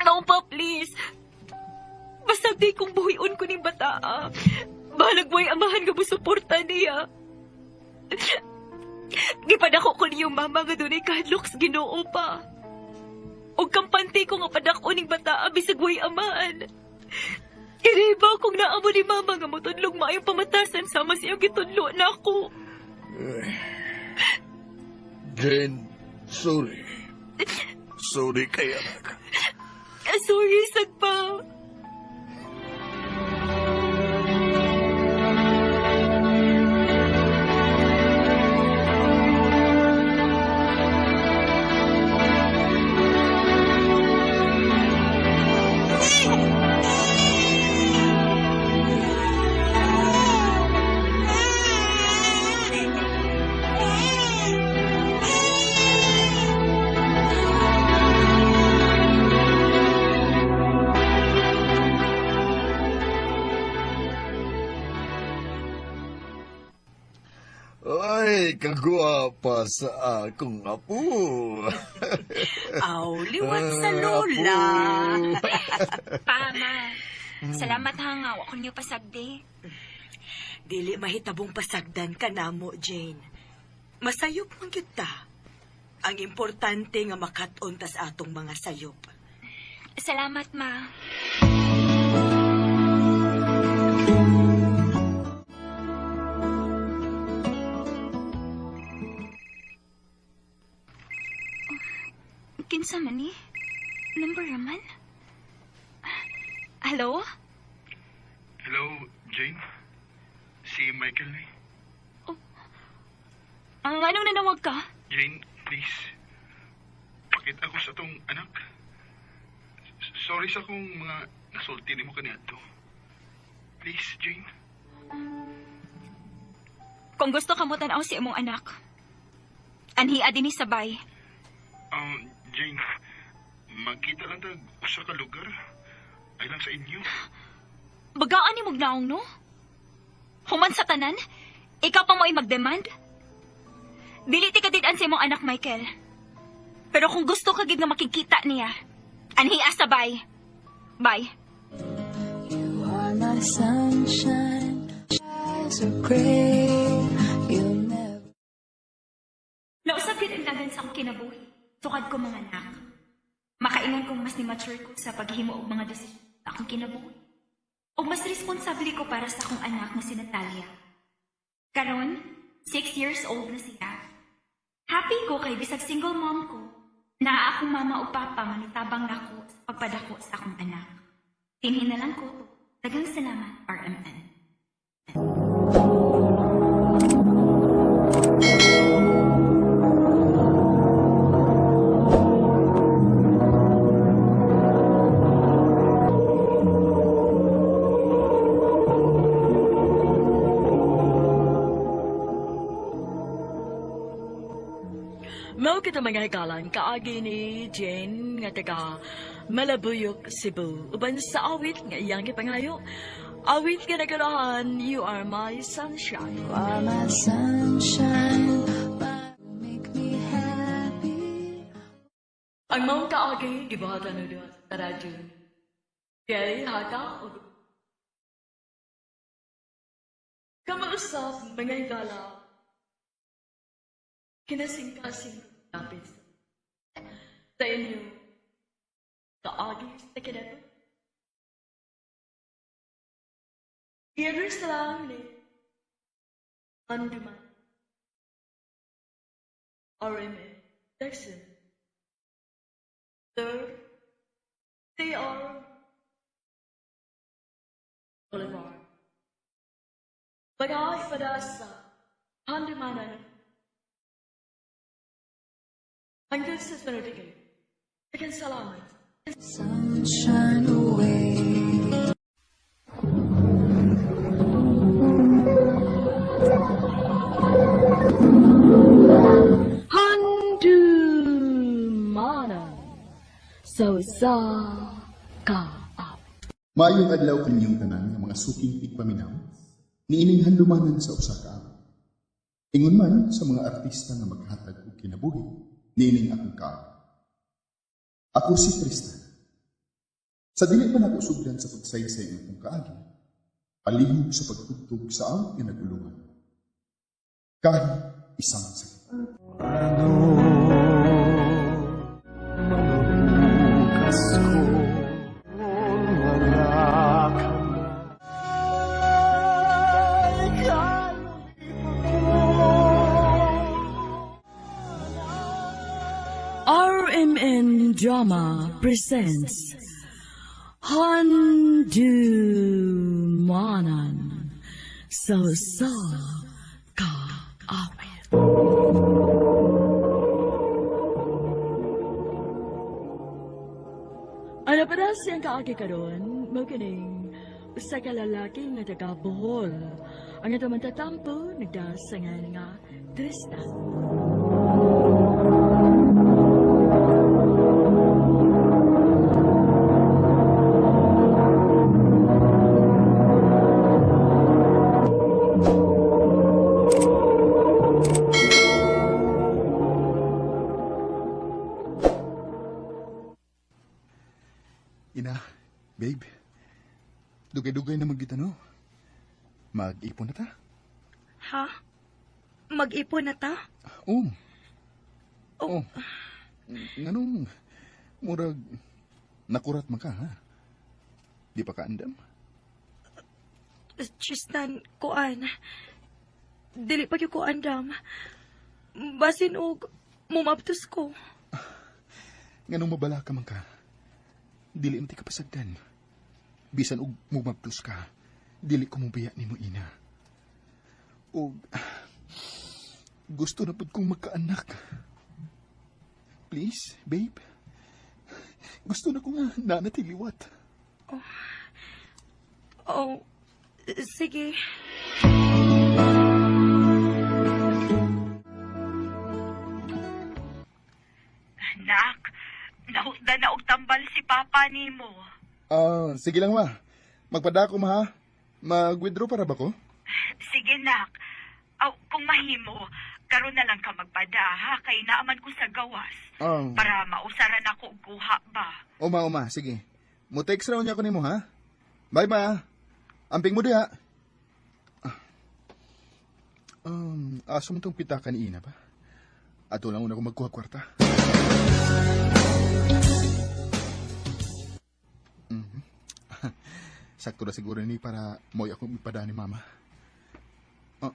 No pa, please. Basta di kong buhion ko ning bataa. Balag mo'y amahan nga mo suporta niya. Gipadako ko niyong mama nga dunay kahadlok sa Ginoo pa. Og kampante ko nga padako ning bataa bisag way amaan. Iriba kong naamo ni mama nga motudlog maayong pamatasan sama sa iyong gitudlo na ako. Jane, sorry. Sorry kay anak. Sorry, sad pa. Ay, kagwapa sa akong apo. Aw, liwat sa lola. Apo. Pa, ma. Salamat ha nga. Wa ko niyo pasagdi. Dili mahitabong pasagdan ka namo, Jane. Masayop man gyud ta. Ang importante nga makat-on tas atong mga sayop. Salamat, ma. Kinsa man ni? Number raman? Hello? Hello, Jane? Si Michael ni. Ang anong nanawag ka? Jane, please. Pakita ko sa tong anak. Sorry sa kung mga nasulti nimo kaniadto. Please, Jane. Kung gusto ka mo tanaw si imong anak, anhia dinhi sabay. Jane, magkita lang tag usa ka lugar. Ay lang sa inyo. Bagaan ni magnaong, no? Human sa tanan, ikaw pa mo ay magdemand? Dili ti kadid-an sa imong anak, Michael. Pero kung gusto ka gid nga makikita niya, anhia sabay. Bye. You are my sunshine, eyes are gray. You'll never. Nausap gid ang dagan sa akong kinabuhi. Tukad ko mga anak. Makaingon kong mas ni mature ko sa paghimo og mga desisyon sa akong kinabuhi. O mas responsable ko para sa akong anak na si Natalia. Karon, 6 years old na siya. Happy ko kay bisag single mom ko, naa akong mama o papa nga nitabang nako sa pagpadako sa akong anak. Tinhin na lang ko to. Daghang salamat, RMN. Mao kita mga hikalan kaagi ni Jane nga taga Malabuyok, Cebu. Uban sa awit nga iyang gipangayo. Awit nga nagarahan, You Are My Sunshine. You are my sunshine, my make me happy. Ang maong kaagi gibuhatan na diha sa radyo. Kay hata og kamausap mga higala. Kinasing-kasing lapit sa inyo kaagi sa kinabuhi. Jerusalem ni Anduman RMA Jackson Third CR Boulevard. Bagay pada sa Handumanan hanggang sa sunod kayo. Daghang salamat. Sunshine away. Handumanan sa usa ka awit. Maayong adlaw kaninyong tanan nga mga suking tigpaminaw, niining handumanan sa usa ka awit. Ingon man sa mga artista nga maghatag og kinabuhi, niining akong kaawit. Ako si Tristan. Sa dili pa nako sugdan sa pagsaysay ng akong kaagi, palihog sa pagtugtog sa awit nga nagulungan. Kahit isang sakit. Ano manukas ko wala ka na ay kaluluwa ko. RMN Drama presents Handumanan sa usa ka awit. Ano pa na siyang kaagi karon, mao kining usa ka lalaki nga taga Bohol. Ang atong mantatampo nagdasangan nga Tristan. Ina, babe, dugay-dugay na magkita, no? Mag-ipon na ta? Ha? Mag-ipon na ta? Oo. Oh. Oh. Nganong, murag, nakurat man ka, ha? Di pa ka andam? Tristan, kuan. Dili pa gyud ko andam. Basin og mumabtos ko. Nganong mabala ka man ka? Dili man ti ka pasagdan. Bisan og mumabtos ka, dili ko mubiya nimo, ina. Og gusto na pud kong magkaanak. Please, babe. Gusto na ko nga nanatiliwat. Oh, sige. Nak, nahusda na og tambal si Papa nimo. Ah, sige lang ma. Magpadako ma ha. Mag-withdraw para ba ko? Sige nak. Aw, kung mahimo, karon na lang ka magpada ha kay naaman ko sa gawas para mausaran ako og kuha ba. Oma, oma, sige. Mo-text raw niya ko nimo ha. Bye ma. Amping mo diha. Ah. Asa man tong pitaka ni Ina ba? Ato lang una ko magkuha kwarta. Sakto na siguro ni para mo'y akong ipada ni mama. Ah.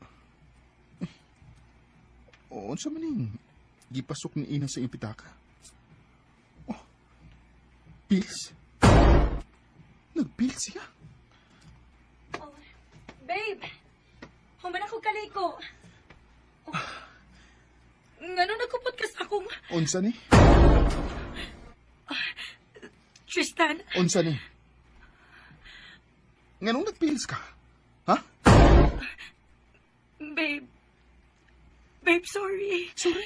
Eh. Oh, unsa man ning gipasok ni Ina sa iyong pitaka? Oh. Pills? Nag-pills siya? Oh, babe, human ako kaliko. Oh. Ngano nagkupot ka sa akong... Unsa ni? Tristan, Unsa ni? Nganong nag-pills ka? Ha? babe. Babe, sorry. Sorry?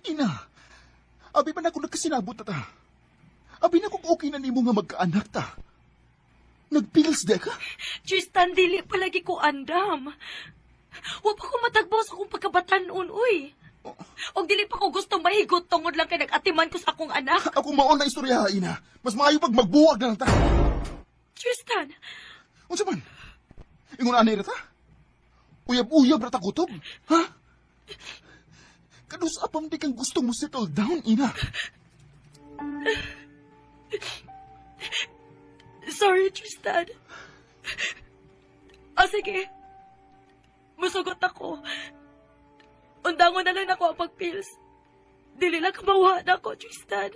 Ina, abi man ako nagkasinabot ta ta. Abi na kung okay na nimo nga magkaanak ta. Nagpils di ka? Tristan, dili palagi ko andam. Wa pa ko matagbaw sa akong pagkabatanon, uy. Og dili pa ko gusto mahigot tungod lang kay nag-atiman ko sa akong anak. Ako maon na istorya, Ina. Mas maayo pag magbuwag na lang ta. Tristan! Unsa man? Ingon anay ra ta? Uyab-uyab ra ta kutob? Ha? Kadus apam di kang gustong mo settle down, Ina. Sorry, Tristan. O sige. Musugot ako. Undangon na lang ako ang pagpills. Dili lang kamawahan ako, Tristan.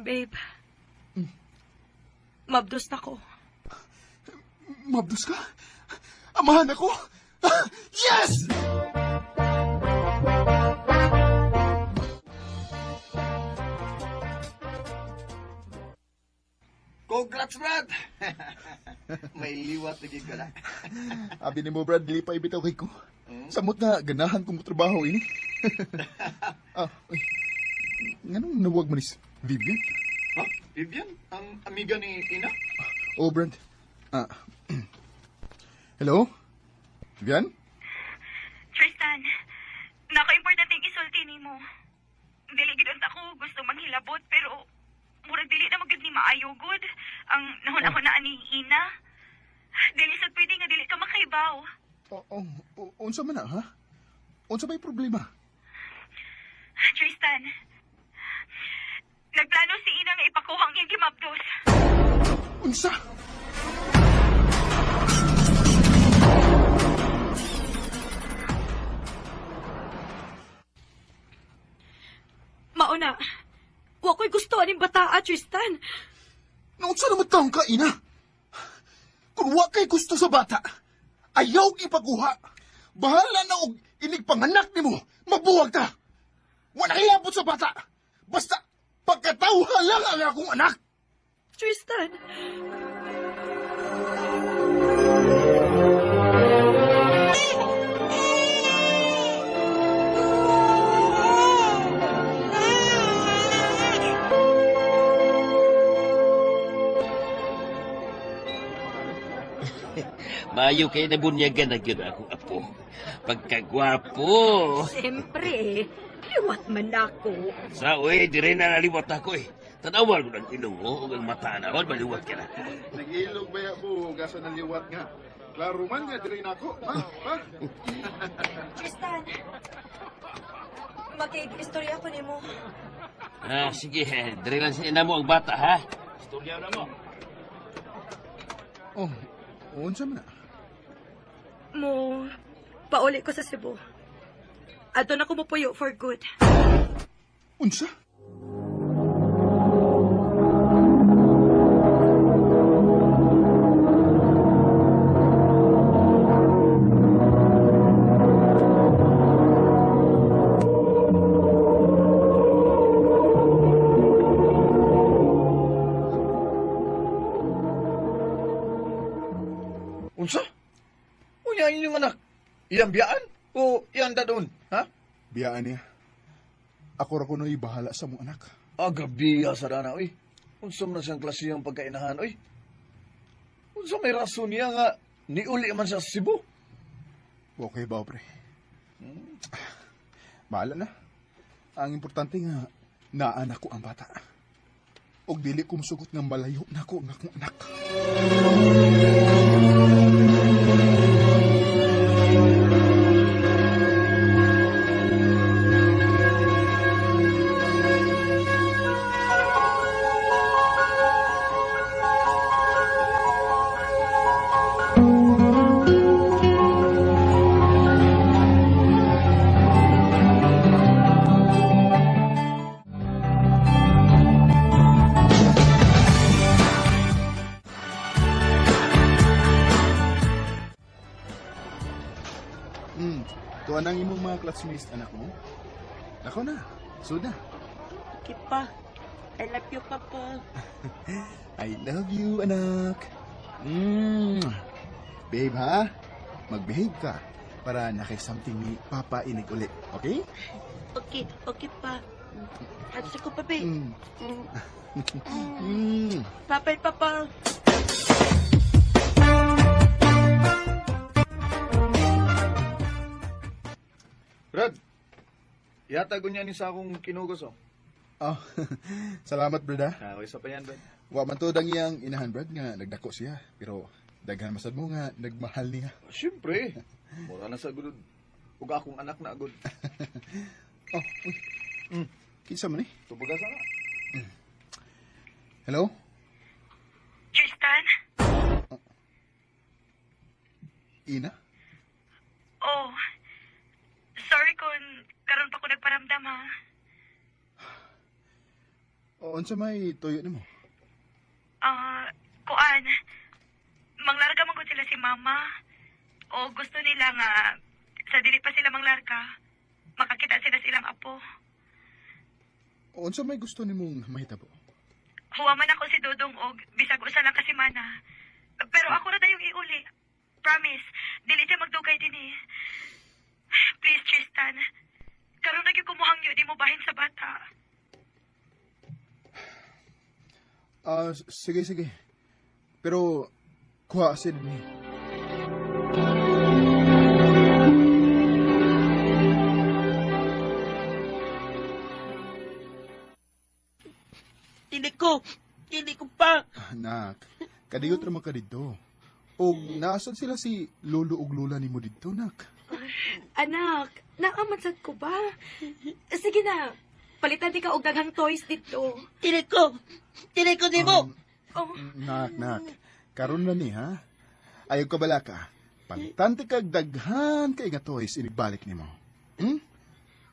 Babe. Mabdos na ko. Mabdos ka? Amahan ako? Yes! Congrats, Brad! May liwat na gid ka na. Abi ni mo, Brad, dili pa ibitaw kay ko. Samot na ganahan kong trabaho, ini. Uy. Nganong nawag man is Vivian? Ha? Vivian? Ang amiga ni Ina? Oh, Brad. Hello? Vivian? Tristan, naka-importante isulti nimo. Dili gid unta ko gusto manghilabot pero murag dili na magyud ni maayo gud ang nahon ako na ani Ina. Dili sad pwede nga dili ka makaibaw. Oh, unsa man na, ha? Unsa ba'y problema? Tristan, nagplano si Ina nga ipakuha ang iyang gimabdos. Unsa? Mauna, wa ko'y gusto aning bataa, Tristan. Naunsa naman taong ka, Ina? Kung wa kay gusto sa bata, ayaw ipakuha. Bahala na og inig panganak nimo, mabuwag ta. Wa na kilabot sa bata. Basta pagkatawha lang ang akong anak. Tristan! Maayo kay nabunyagan na gyud akong apo. Pagkagwapo. Siyempre, liwat man ako. Sa oy, dire na naliwat ako eh. Tanawan ko ng ilong ko, ug ang mata na ako, maliwat ka na. Nag-ilog ba ya po, gasa ng liwat nga. Klaro man nga, dire na ako. Ha? Ha? Tristan, makig-istorya ko nimo. Sige, dire lang sa ina mo ang bata, ha? Istorya na mo. Oh, unsa man na? Mo, pauli ko sa Cebu. Adto na ko mopuyo for good. Unsa? Unsa? Unya inyong anak. Iyang biyaan o iyang dadon, ha? Biyaan niya. Ako ra kuno'y bahala sa mong anak. Ah, grabe sa dana, oy. Unsa man na siyang klaseng pagkainahan, oy. Unsa may rason niya nga niuli man siya sa Cebu? Okay ba, pre? Bahala na. Ang importante nga, naanak ko ang bata. Og dili ko musugot nga malayo na ko ang akong anak. Tuwa nang imong mga classmates, anak mo. Ako na. Suda. Okay pa. I love you, Papa. I love you, anak. Mm. Babe, ha? Mag-behave ka para nakay something ni Papa inig uli. Okay? Okay, okay pa. At ko pa, babe. Mm. Papay, Papa. Brad, yata niya ni sa akong kinugos, oh. Oh, salamat, brad, ha? Ah, okay, isa pa yan, Brad. Wa man to dang iyang inahan, brad, nga nagdako siya. Pero daghan masad mo nga nagmahal niya. Siyempre. Mura na sa gulod. Ug akong anak na agod. Oh, uy. Kinsa man eh? Tubaga sana. Hello? Tristan? Ina? Oh. Sorry kung karon pa ko nagparamdam ha. O, unsa may tuyo nimo? Ah, kuan. Manglarga man gud sila si mama. O gusto nila nga sa dili pa sila manglarga, makakita sila sa ilang apo. O, unsa may gusto nimong mahitabo? Huwa man ako si Dodong og bisag usa lang ka semana. Pero ako ra dayong iuli. Promise, dili siya magdugay dinhi. Please, Tristan. Karon na gyud kumuhangyo di mo bahin sa bata. Ah, sige, sige. Pero, kuha si ni. Dili ko. Dili ko pa. Anak, kadiyot ra man ka didto. Og naasan sila si lolo ug lola nimo didto, nak? Anak, naamansad ko ba? Sige na, palitan di ka og daghang toys dito. Dili ko. Dili ko nimo. Oh. Nak, nak. Karon na ni, ha? Ayaw ka bala ka. Palitante kag daghan kay nga toys inigbalik nimo.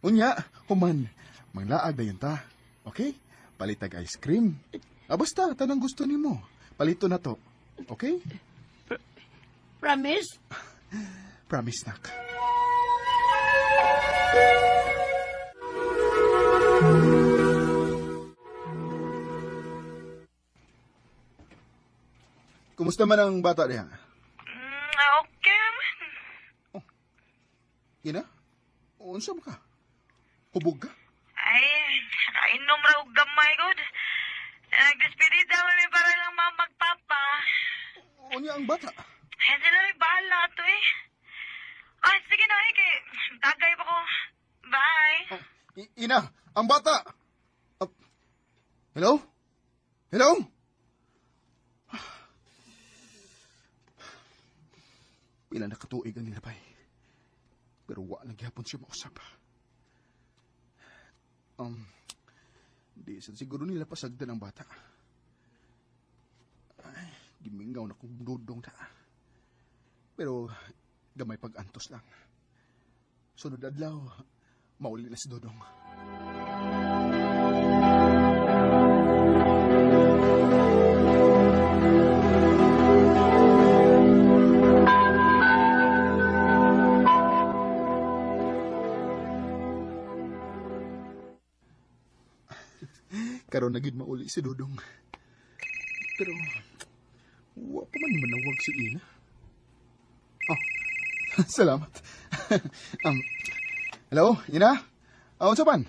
Unya, human, manglaag dayon ta. Okay? Palitag ice cream. Ah, basta, tanang gusto nimo. Palito na to. Okay? Promise? Promise, nak. Kumusta man ang bata diha? Okay naman. Ina? Unsa man ka? Hubog ka? Ay, nakainom ra og gamay gud. Nagdespedida man mi para lang mamagpapa. Unya ang bata. Ay, sila rin bahala to eh. Ay, sige na eh, kay tagay pa ko. Bye. Ina, ang bata! Ah, hello? Hello? Pila na katuig ang nilabay. Pero wa lang gyapon siya mausap. Di sa siguro nila pasagdan ang bata. Ay, gimingaw na kong dudong ta. Pero gamay pag-antos lang. Sunod adlaw, mauli na si Dodong. Karon na gid mauli si Dodong. Pero wa pa man manawag si Ina. Oh, salamat. Hello, Ina? Unsa man?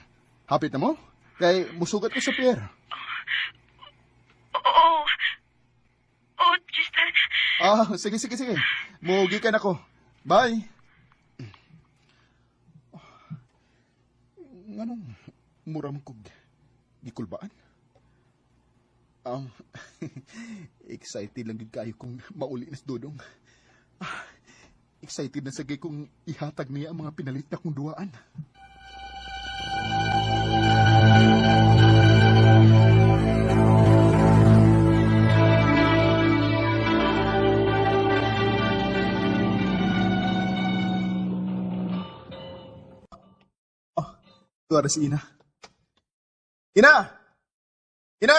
Hapit na mo? Kay musugat ko sa pier. Oo. Oo, Tristan. Ah, sige, sige, sige. Mugi ka na ko. Bye. Nganong mura man kog gikulbaan? Excited lang gid kayo kung mauli na si Dodong. Ah, excited na sagay kung ihatag niya ang mga pinalit na kong duwaan. Oh, tuwa na si Ina. Ina! Ina!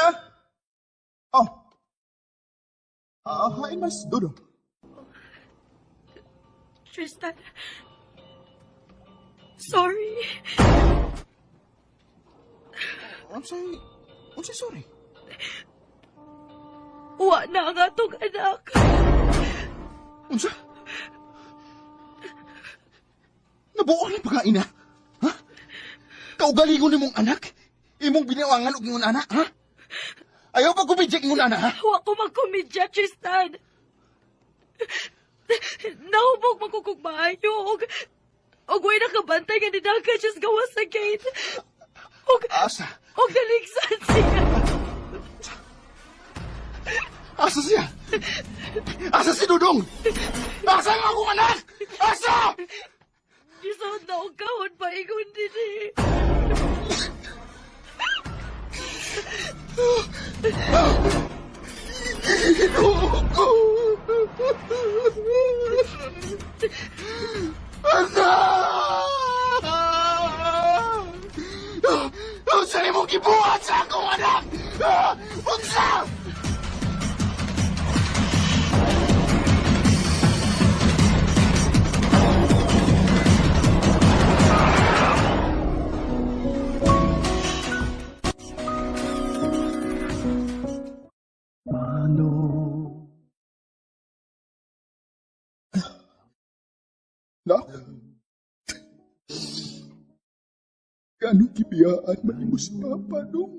Oh! Ah, hain mas Dodong. Tristan, Sorry. Unsay sorry? Wa na ang atong anak. Unsa? Nabuo na pagkaina? Ha? Kaugalingon nimong anak? Imong binawangan og ingon anak, ha? Ayaw pa kumidya ingon anak, ha? Wa ko magkomedya, Tristan. Nahubog magkukog maayo og way nakabantay nga nidagan siya sa gawas sa gate. Og, Asa? Og naligsan siya. Asa siya? Asa si Dudong? Asa ang akong anak? Asa? Gisod na og kahon paingon dinhi. Anak! Unsa imong gibuhat sa akong anak? Unsa? Paano? Nak? Ganong gibiyaan man nimo si Papa nung?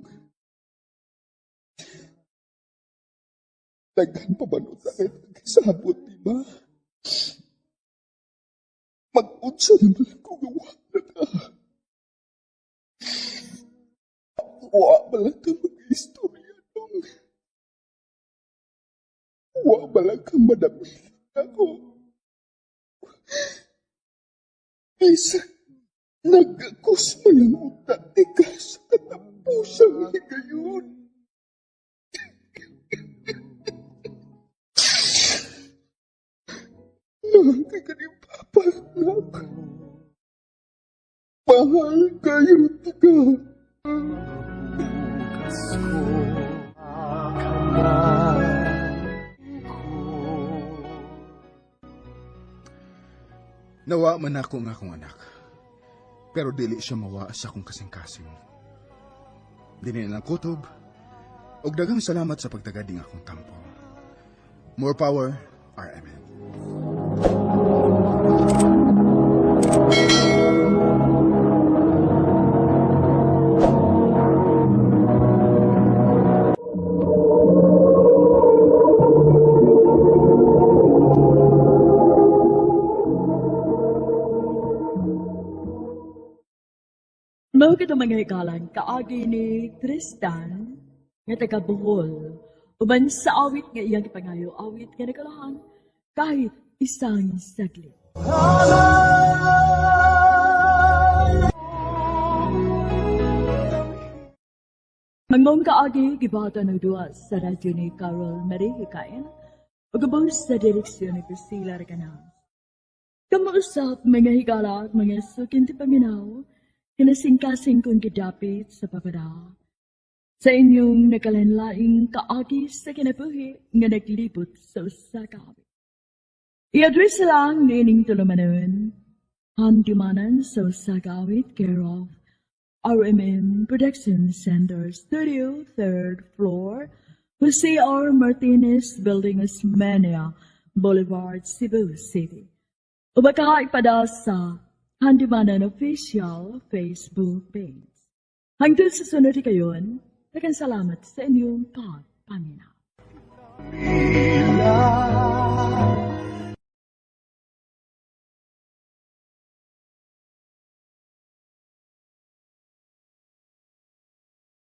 Daghan pa ba nun sakit sabot, di ba? Mag-unsa naman ko gawa na ka. Wa ba lang ka mag-istorya nung? Wa ba lang ka madamit ako? Bisa, nagkakos mo lang utak ka sa katapusang higayon. Mahal ka ni Papa, anak. Mahal kayo ka. Bukas ko kamay ko. Nawa man ako nga akong anak. Pero dili siya mawa sa akong kasing-kasing. Dili na lang kutob. Og daghang salamat sa pagtagad ning akong tampo. More power, RMN. Mao kita mga hikalan, kaagi ni Tristan nga taga Bohol. Uban sa awit nga iyang ipangayo, awit nga nagkalahan kahit isang saglit. Mangmong kaagi, gibata ng duwa sa radyo ni Carol Marie Hikain, ug sa direksyon ni Priscilla Recanal. Kamuusap mga higala at mga sukin ti paminaw, kinasingkasing kong gidapit sa papada. Sa inyong nakalanlaing kaagi sa kinabuhi nga naglibot sa usa ka awit. I-address lang niining tulumanon, Handumanan sa usa ka awit, care of RMN Production Center Studio, 3rd floor, Jose R. Martinez Building, Osmeña Boulevard, Cebu City. O baka ipada sa Handumanan Official Facebook page. Hangtod sa sunod kayon, daghang salamat sa inyong pagpaminaw.